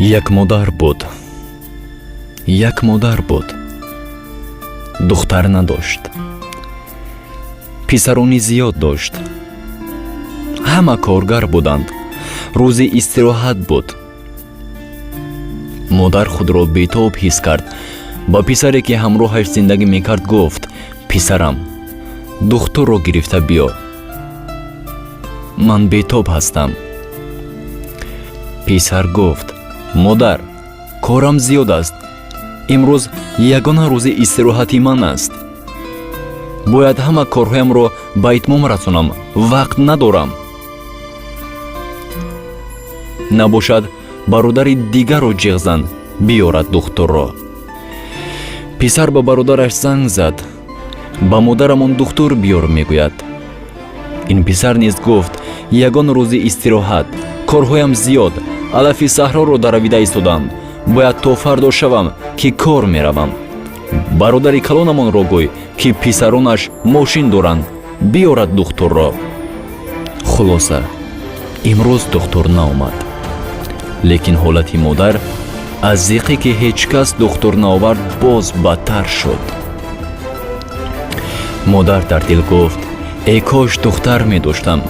Як модар буд, як модар буд, духтар надошт, писарони зиёд дошт. Ҳама коргар буданд. Рӯзи истироҳат буд. Модар худро бетоб ҳис кард. Ба писаре, ки ҳамроҳаш зиндагӣ мекард, гуфт: «Писарам, духтурро гирифта биё, ман бетоб ҳастам». Писар гуфт: «Модар, корам зиёд аст. Имрӯз ягона рӯзи истироҳати ман аст. Бояд ҳама корҳоямро ба итмом расонам, вақт надорам. Набошад, бародари дигарро ҷиғ зан, биёрад духтурро». Писар ба бародараш занг зад: «Ба модарамон духтур биёр», мегӯяд. Ин писар низ гуфт: «Ягон рӯзи истироҳат, корҳоям зиёд, алафи саҳроро даравида истодам, бояд то фардо шавам, ки кор меравам. Бародари калонамонро гӯй, ки писаронаш мошин доранд, биёрад духтурро». Хулоса, имрӯз духтур наомад, лекин ҳолати модар аз зиқе, ки ҳеҷ кас духтур наовард, боз бадтар шуд. Модар дар дил гуфт: «Э кош духтар медоштам,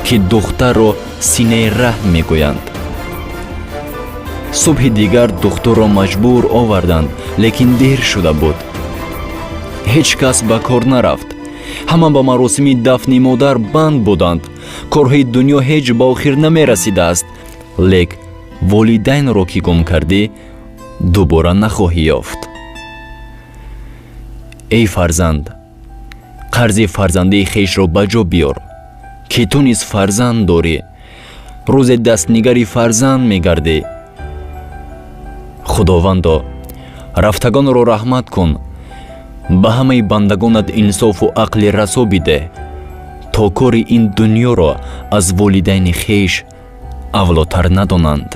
ки духтарро силаи раҳм мегӯянд». Субҳи дигар духтурро маҷбур оварданд, лекин дер шуда буд. Ҳеҷ кас ба кор нарафт, ҳама ба маросими дафни модар банд буданд. Корҳои дунё ҳеҷ ба охир намерасидааст, лек волидайнро, ки гум кардӣ, дубора нахоҳӣ ёфт. Эй фарзанд, қарзи фарзандии хешро ба ҷо биёр, ки ту низ фарзанд дорӣ, рӯзе дастнигари фарзанд мегардӣ. Худовандо, рафтагонро раҳмат кун, ба ҳамаи бандагонат инсофу ақли расо бидеҳ, то кори ин дунёро аз волидайни хеш авлотар надонанд.